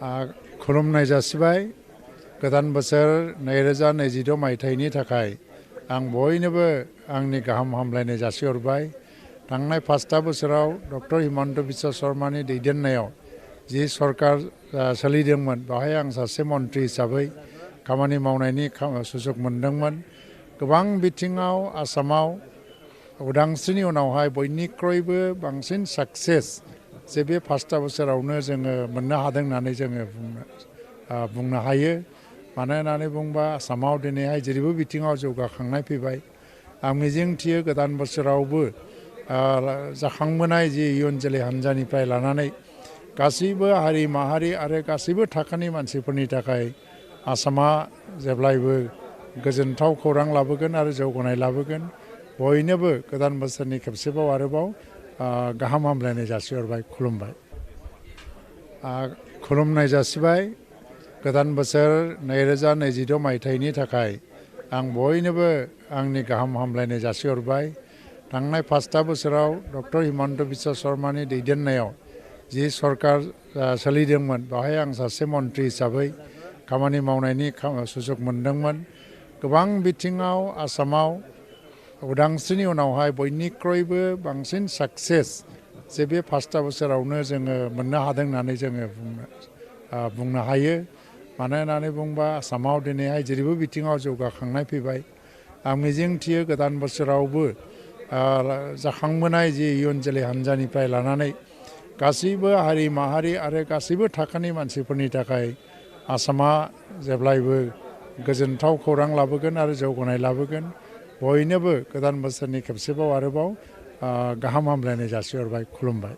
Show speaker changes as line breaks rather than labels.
खुलुमनाय जासिबाय गोदान बोसोर 2026 मायथाइनि थाखाय आं बयनोबो आंनि गाहाम हामलायनाय जासिहरबाय। थांनाय 5 बोसोराव डक्टर हिमन्त बिश्व शर्मानि दैदेननायाव जि सरकार सोलिदोंमोन बेवहाय आं सासे मन्थ्रि हिसाबै खामानि मावनायनि सुजुग मोनदोंमोन। गोबां बिथिङाव आसामाव उदांस्रिनि उनावहाय बयनिख्रुइबो बांसिन साक्सेस जे बे 5 बोसोरावनो जोङो मोननो हादों होननानै जोङो बुंनो हायो। मानो होननानै बुंबा आसामाव दिनैहाय जेरैबो बिथिङाव जौगाखांनाय फैबाय। आं मिजिंथियो गोदान बोसोरावबो जाखांबोनाय जि इयुन जोलै हान्जानिफ्राय लानानै गासैबो हारि माहारि आरो गासैबो थाखोनि मानसिफोरनि थाखाय आसामा जेब्लायबो गोजोनथाव खौरां लाबोगोन आरो जौगानाय लाबोगोन। बयनोबो गोदान बोसोरनि खेबसेबाव आरोबाव गाहाम हामलायनाय जासिहरबाय। खुलुमबाय। खुलुमनाय जासिबाय गोदान बोसोर 2026 मायथाइनि थाखाय आं बयनोबो आंनि गाहाम हामलायनाय जासिहरबाय। थांनाय 5 बोसोराव डक्टर हिमन्त बिश्व शर्मानि दैदेननायाव जि सरकार सोलिदोंमोन बेवहाय आं सासे मन्थ्रि हिसाबै खामानि मावनायनि सुजुग मोनदोंमोन। गोबां बिथिङाव आसामाव उदांस्रिनि उनावहाय बयनिख्रुइबो बांसिन साक्सेस जे बे 5 बोसोरावनो जोङो मोननो हादों होननानै जोङो बुंनो हायो। मानो होननानै बुंबा आसामाव दिनैहाय जेरैबो बिथिङाव जौगाखांनाय फैबाय। आं मिजिंथियो गोदान बोसोरावबो जाखांबोनाय जि इयुन जोलै हान्जानिफ्राय लानानै गासैबो हारि माहारि आरो गासैबो थाखोनि मानसिफोरनि थाखाय आसामा जेब्लायबो गोजोनथाव खौरां लाबोगोन आरो जौगानाय लाबोगोन। बयनोबो गोदान बोसोरनि खेबसेबाव आरोबाव गाहाम हामलायनाय जासिहरबाय। खुलुमबाय।